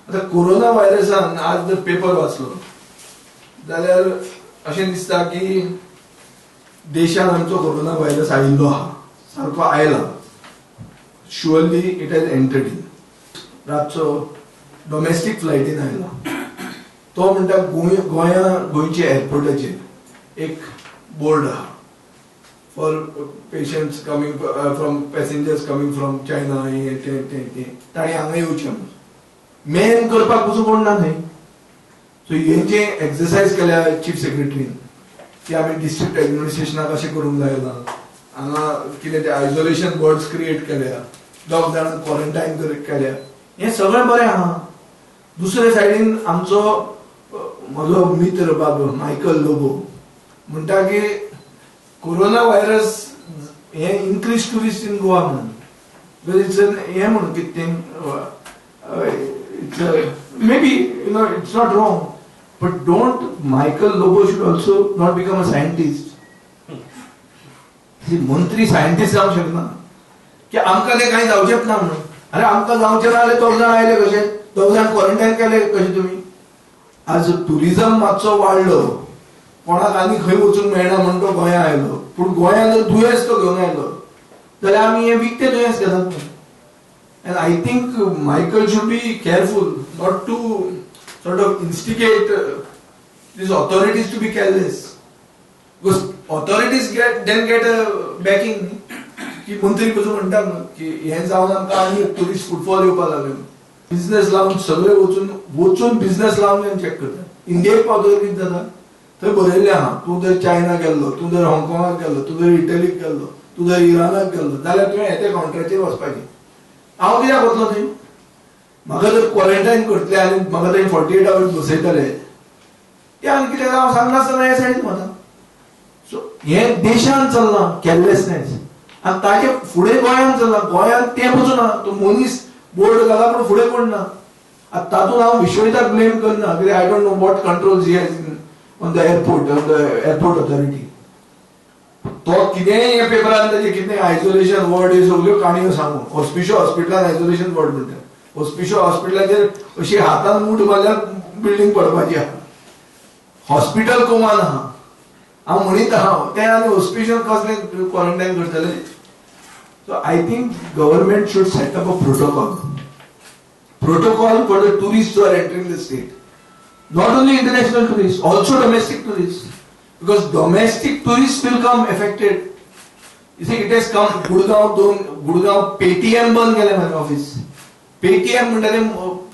आतां कोरोना व्हायरसान आज जर पेपर वाचलो जाल्यार अशें दिसता की देशान आमचो कोरोना व्हायरस आयिल्लो आहा, सारको आयला. Surely it has entered in. रातचो डोमेस्टीक फ्लायटीन आयला. तो म्हणटा, गोंय गोंया गोंयच्या एअरपोर्टाचेर एक बोर्ड आहा for patients coming from, passengers coming from China, हे ते ते ते, ताणी हांगा येवचें म्हणून. मेन करपाक पसून कोण ना थंय. सो हे जे एक्सरसाइज केल्या चीफ सेक्रेटरीन की आमी डिस्ट्रिक्ट एडमिनिस्ट्रेशनाक अशें करूंक लायलां, हांगा कितें ते आयसोलेशन वॉर्ड्स क्रिएट केल्या, दोग जाणांक क्वॉरंटायन केल्या, हें सगळें बरें आहा. दुसरे सायडीन आमचो म्हजो मित्र बाब मायकल लोबो म्हणटा की कोरोना व्हायरस हे इनक्रीज टुरिस्ट इन गोवा म्हणून, because it's हें म्हणून कितें, it's maybe it's not wrong, but don't, Michael Lobo should also not become a scientist. मंत्री सायंटिस्ट जावंक शकना की आमकां ते कांय जावचेंच ना म्हणून. अरे, आमकां जावचें ना जाल्यार दोग जाण आयले कशे? दोग जाण क्वॉरंटायन केले कशे तुमी? आज टुरिझम मातसो वाडलो, कोणाक आनी खंय वचूंक मेळना म्हण तो गोंया आयलो. पूण गोंयांत जर दुयेंस तो घेवन आयलो जाल्यार आमी हें विकतें दुयेंस घेतात. And I think Michael should be careful not to sort of instigate these authorities to be careless, because authorities get then get a backing की मंत्री कसो म्हणटा न्हू की हें जावन आमकां आनी टुरिस्ट फुटफॉल येवपाक लागले. बिझनेस लावन सगळे वचून वचून बिझनेस लावन चॅक करता. इंडियेक पावतकीर कितें जाता? थंय बरयल्लें आहा, तूं जर चायना गेल्लो, तूं जर हाँगकाँगाक गेल्लो, तूं जर इटलीक गेल्लो, तूं जर इराणाक गेल्लो जाल्यार तुवें येते कावंटराचेर वचपाचें. हांव कित्याक वतलो थंय? म्हाका जर क्वॉरंटायन करतले आनी म्हाका थंय 48 आवर्स बसयतले, ते आनी कितें हांव सांगनासतना हे सायडीन वता. सो हे देशान चल्लां कॅरलेसनेस आनी ताजे फुडें गोंयांत चल्लां. गोंयांत तें पसून ना. तो मनीस बोर्ड घाला, पूण फुडें कोण ना. आतां तातूंत हांव विश्वजिताक ब्लेम करना, कित्याक I don't know what controls he has on the airport authority. तो कितेंय हे पेपरान ताजे कितें आयसोलेशन वॉर्ड, हे सगल्यो काणयो सांगू. हॉस्पिशो हॉस्पिटलान आयसोलेशन वॉर्ड म्हणटा. हॉस्पिशो हॉस्पिटलाचेर अशी हातान मूठ मारल्यार बिल्डींग पडपाची आहा. हॉस्पिटल कोमान आहा. हांव म्हणीत आहा तें, आनी हॉस्पिटल कसलें क्वॉरंटायन करतले? So I think government should set up a protocol for the tourist who are entering the state. Not only international tourists, also domestic tourists. Because domestic tourists will come affected. You see, it has come, Gurgaon दोन, Gurgaon Paytm बंद केलें म्हाजें office. Paytm म्हणटा ते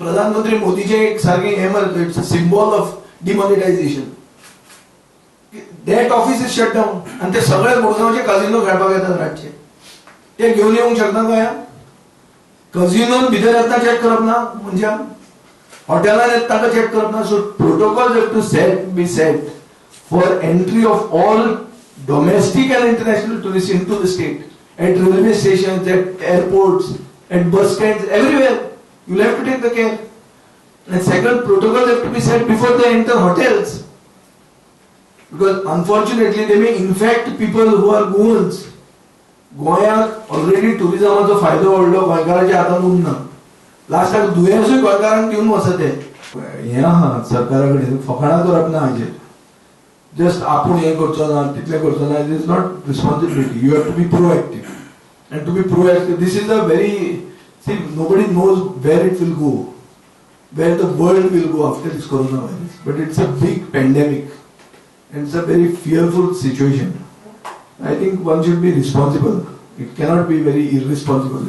प्रधानमंत्री मोदीचें एक सारकें हें मरे, it's a symbol of demonetisation. That office is shut down. आनी ते सगळे गुडगांवचे काजिनो खेळपाक येतात रातचे. ते घेवन येवंक शकना गोंयांत? कझिनोन भितर येतना चॅक करप ना मनशाक? हॉटेलान येता ताका चॅक करप ना? So protocol have to set be set for entry of all domestic and international tourist into the state, at railway station, at airports, at bus stand, everywhere you have to take the care. And second, protocol have to be set before they enter hotels, because unfortunately they may infect people who are Goans. गोंयाक already टुरिझमाचो फायदो व्हडलो गोंयकाराच्या हातान उरना. लास्टाक दुयेंसूय गोंयकारांक दिवन वचत. ते हें आहा, सरकारा कडेन फकाणां करप ना हाजेर. जस्ट आपूण हें करचो ना, तितलें करचो ना, it is not responsibility. You have to be proactive, and to be proactive, this is a very, see, nobody knows where it will go, where the world will go after this coronavirus. But it's a big pandemic and it's a very fearful situation. I think one should be responsible. It cannot be very irresponsible.